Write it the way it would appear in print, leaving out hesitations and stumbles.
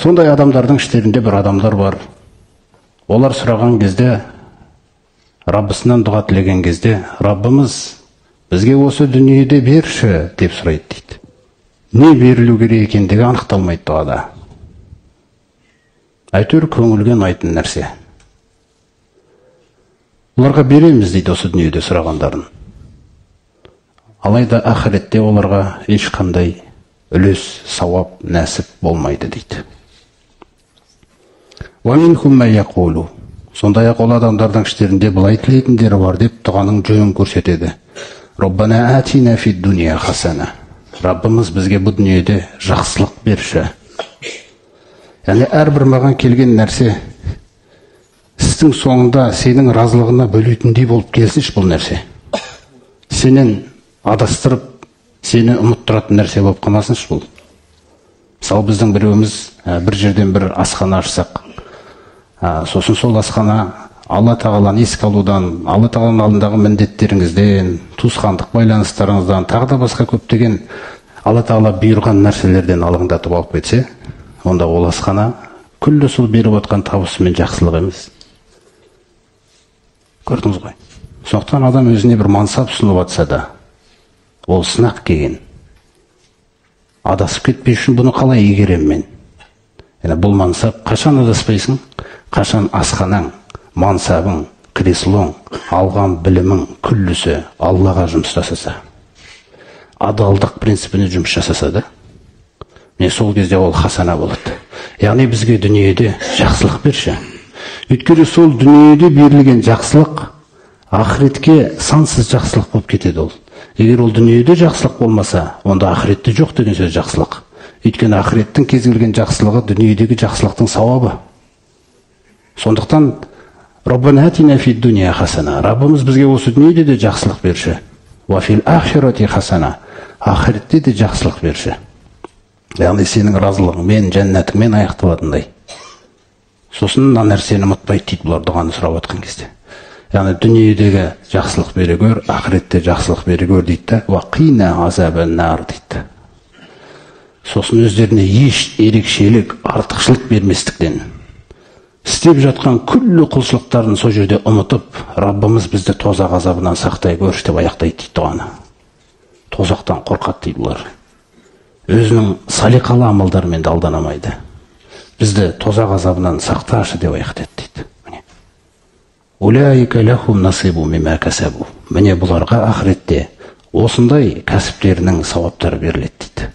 Сондай адамдардың іштерінде бір адамдар бар. Олар сұраған кезде, Раббысынан дұға тілеген кезде, Раббымыз, бізге осы дүниеде берші деп сұрайды дейді. Не берілу керек екендігі анықталмайды дұғада. Әйтеуір көңілге ұнайтын нәрсе. Оларға береміз дейді осы дүниеде сұрағандарын. Алайда ақыретте оларға ешқандай үлес, сауап, нәсіп болмайды дейді. Сондай-ақ ол адамдардың іштерінде былай тілейтіндері бар деп дұғаның жөнін көрсетеді. Раббана атина фид дуния хасана. Раббымыз, бізге бұл дүниеде жақсылық берші. Яғни әрбір маған келген нәрсе істің соңында сенің разылығына бөлейтіндей болып келсінші бұл нәрсе. Сенен адастырып, сені ұмыттыратын нәрсе болып қалмасыншы бұл. Мысалы, біздің біреуіміз бір жерден бір асхана ашсақ, сосын сол асхана Алла тағаланы еске алудан, Алла тағаланың алдындағы міндеттеріңізден, туысқандық байланыстарыңыздан, тағы да басқа көптеген Алла тағала бұйырған нәрселерден алаңдатып алып кетсе, онда ол асхана күллі сол беріп отқан табысымен жақсылық емес. Көрдіңіз ғой. Сондықтан адам өзіне бір мансап ұсынып жатса да, ол сынақ келген. Адасып кетпей үшін бұны қалай игерем мен? Яғни бұл мансап қашан адаспайсың? Қашан асханаң, мансабың, креслоң, алған білімің күллісі Аллаға жұмыс жасаса, адалдық принципіне жұмыс жасаса да, міне сол кезде ол хасана болады. Яғни бізге дүниеде жақсылық берші. Өйткені сол дүниеде берілген жақсылық ақыретке сансыз жақсылық болып кетеді ол. Егер ол дүниеде жақсылық болмаса, онда ақыретте жоқ деген сөз жақсылық. Өйткені ақыреттің кез келген жақсылығы дүниедегі жақсылықтың сауабы. Сондықтан Раббана атина фид дуния хасана. Раббымыз, бізге осы дүниеде де жақсылық берші. Уа фил ахирати хасана. Ақыретте де жақсылық берші. Яғни сенің разылығыңмен, жәннатыңмен аяқталатындай. Сосын мына нәрсені ұмытпайды дейді бұлар дұғаны сұрап жатқан кезде. Яғни дүниедегі жақсылық бере көр, ақыретте жақсылық бере көр дейді да, уа қина азабан-нар дейді. Сосын өздеріне еш ерекшелік, артықшылық берместіктен істеп жатқан күллі құлшылықтарын сол жерде ұмытып, Раббымыз, бізді тозақ азабынан сақтай көрші деп аяқтайды дейді дұғаны. Тозақтан қорқады дейді бұлар. Өзінің салиқалы амалдарымен де алданамайды. Бізді тозақ азабынан сақташы деп аяқтайды дейді. Міне. Улаика лахум насибу мимма касабу. Міне, бұларға ақыретте осындай кәсіптерінің сауаптары беріледі дейді.